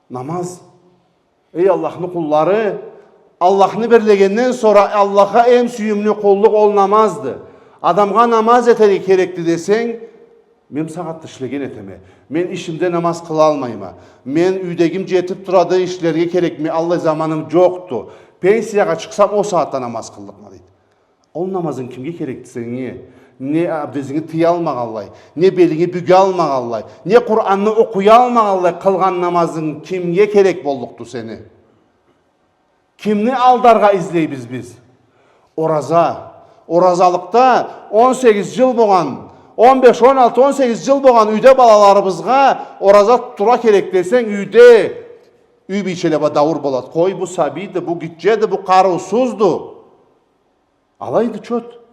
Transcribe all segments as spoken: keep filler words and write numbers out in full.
Намаз. Эй Аллахны къуллары, Аллахны бирлегенден сора Аллахха эм сюйюмлю къуллукъ ол намазды. Адамгъа намаз этерге керекди десенг, мен сагъатда ишлеген этеме. Мен ишимде намаз къылалмайма. Мен юйдегим джетиб турады, ишлерге керекме, аллай заманым джокъду. Пенсиягъа чыкъсам, ол сагъатда намаз къыллыкъма, дейди. Ол намазынг кимге керекди сеннге? Не абдезинги тыялмагъанлай, не белинги бюгялмагъанлай, не Къуранны окъуялмагъанлай къылгъан намазынг кимге керек боллукъду сени? Кимни алдаргъа излейбиз биз? Ораза. Оразалыкъда он сегиз джыл болгъан, он беш, он алты, он сегиз джыл болгъан юйде балаларыбызгъа ораза тутургъа керек десенг, юйде юй бийчеле бла дауур болады. Къой, бу сабийди, бу гитчеди, бу къарыусузду. Алайды чот.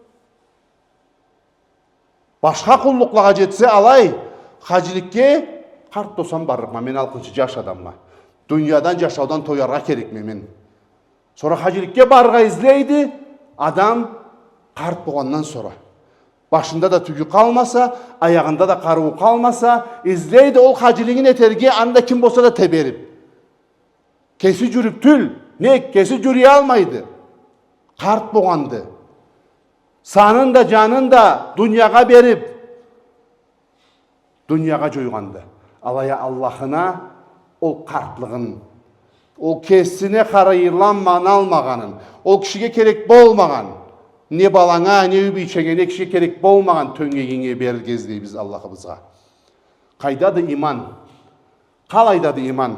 Башха къуллукълагъа джетсе алай, хаджиликге къарт болсам барлыкъма, мен алкъынчы джаш адамма. Дуниядан, джашаудан тояргъа керекме мен. Сора хаджиликге барыргъа излейди адам къарт болгъандан сора. Башында да тюгю къалмаса, аягъында да къарыуу къалмаса, излейди ол хаджилигин этерге, анда ким болса да тебериб. Кеси джюрюб тюл, нек, кеси джюрюялмайды. Къарт болгъанды. Санын да, джанын да дуниягъа бериб, дуниягъа джойгъанды. Алай а Аллахына ол къартлыгъын, ол кесине къарайырламаналмагъанын, ол кишиге керек болмагъан, не баланга, не юй бийченге, не кишиге керек болмагъан тёнгегинге берирге излейбиз Аллахыбызгъа. Къайдады иман? Къалайдады иман?